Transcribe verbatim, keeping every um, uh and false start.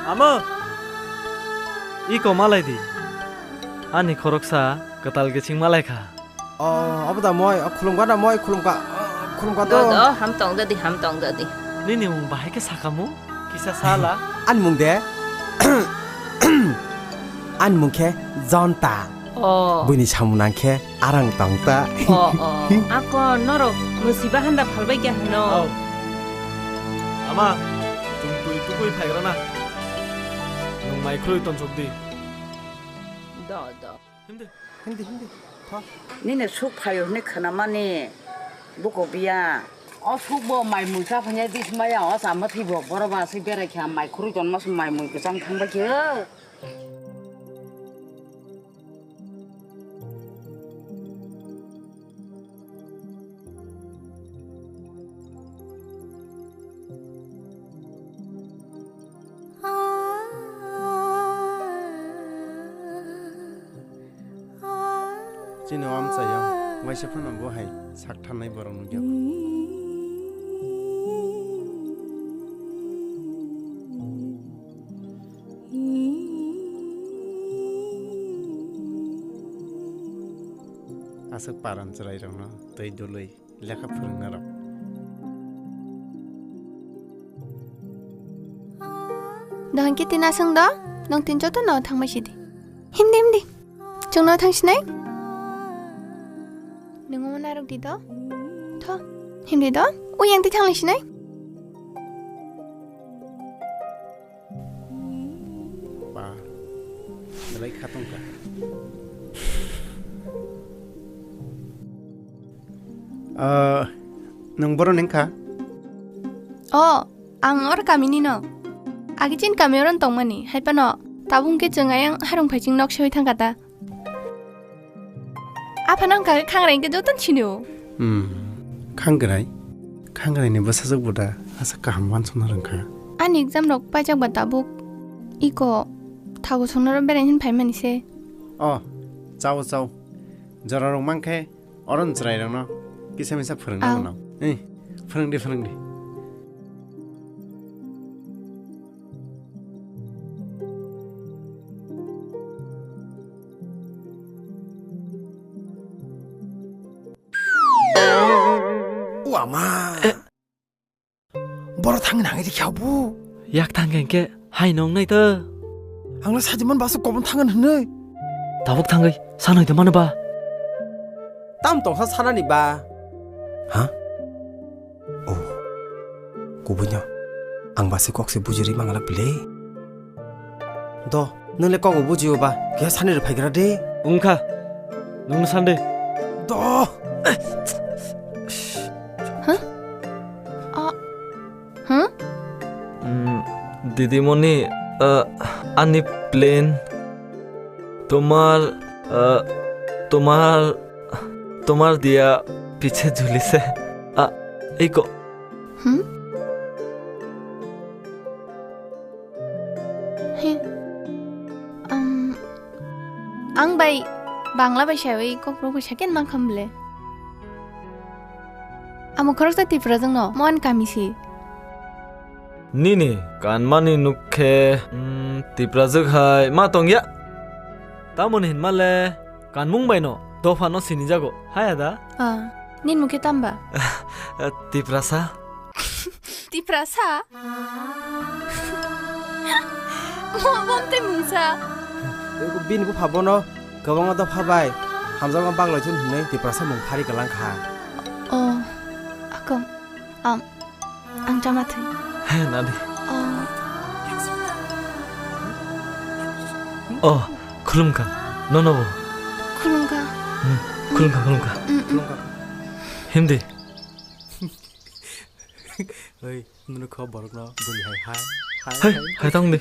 Amo! Iko malai di. Ani khoroksa kwtal kiching malai kha. O, abo da moi, o, khulumkha da moi, khulumkha, o, khulumkha do. Do, do, ham tong da di, ham tong da di. Nini mung bahai khe sakhamu? Kisa sala. Ani mung de? Ani mung khe Jonta. O. Buini samung nang khe arang tong ta. O, o. Ako norok musiba handa phalbai khe hano. Au. Ama, chwng twi tukui phaigra na. Nwng mai khurui tonsok di. Do, do. Hindi, hindi. Tho. Nini suk phaio hwnwi khwnamani buko biya. O suk bo mai mui cha phanya dis maya o cha ma thwi bo boro ba se berai kha mai khurui ton ma se mai mui kwchang thang bai khe. Chini o amchaio waisa phano bo hai sak tharnai borok nukya. Aswk paran chwrairokno twi dului. Lekha phwrwngna rok. Dohon khe tini aswng do, nwng tini joto no thangma sidi. Himdi, himdi. Chwng no thang sinai? Nwng omo narwk di do. Tho, himdi do. Uyang di thang lai sinai? Ba, belai kha tongkha. Ah, nwng boroni wngkha? O, ang or kamini no. Agi chin kami oron tongmani, hai phano tabuk khe chwng ayang harung phaiching nok soi thangkha ta. Aphano wngkha khe khangrai hwnkhe jotono sinio. Hmm. Khangrai? Khangrai ni bwsajwk bo da asa kaham wansukna rwngkha. Ani exam rok paijak ba tabuk. Iko thago songno ro berai hin phaimani se. O, chao, chao. Jora rok mankhe oron chwrai rokno kisa misa phwrwngna. Au. Mano. Eh, phwrwngdi, phwrwngdi. O ama. Eh. Boro thangwi nangwi rikha bu. Yak thangkhe hwnkhe hai nong nai to. Ang le sajimon basu kobon thangan hwnwi. Tabuk thangwi sanoi de mano ba. Tam tongsa sanani ba. Ha? Oh. Kubuino. Ang basi kok se bujiri mangala bile. Do, nwng le kok bo bujio ba, khe sani rw phaigra de. Wngkha. Nwng san de. Do. Ha? A. Huh? Mm, didimoni, uh, ani plane. Tomar, uh, tomar, tomar diya piche jhuli se. A, iko. Hmm? He. Um, ang bai Bangla bai sawi kokro ko second mang kham ble. Amo khoroksa Tipra jwngno, Mohan kami si. Nini kanmani nukkhe, mm, Tipra jwk hai ma tongya. Tamoni hinmale kanmung baino dophano sinijago. Hai ada? Ah, nin mukhe tamba? Tiprasa. Tiprasa? Mo bomte mungsa. Bini bupha bono kwbangma dopha bai hamjakma baglaithun hwnwi Tiprasa mung phari kwlang kha. Oh, akong. Am, ang chama thwi. He, nadi. Oh. Oh, khulumkha. Nono bo. Khulumkha. Hmm, khulumkha, khulumkha. Mm, mm. Himdi. Oi, nunu kho borokno buri hai hai. Hai, hai, hai. Hai tong di.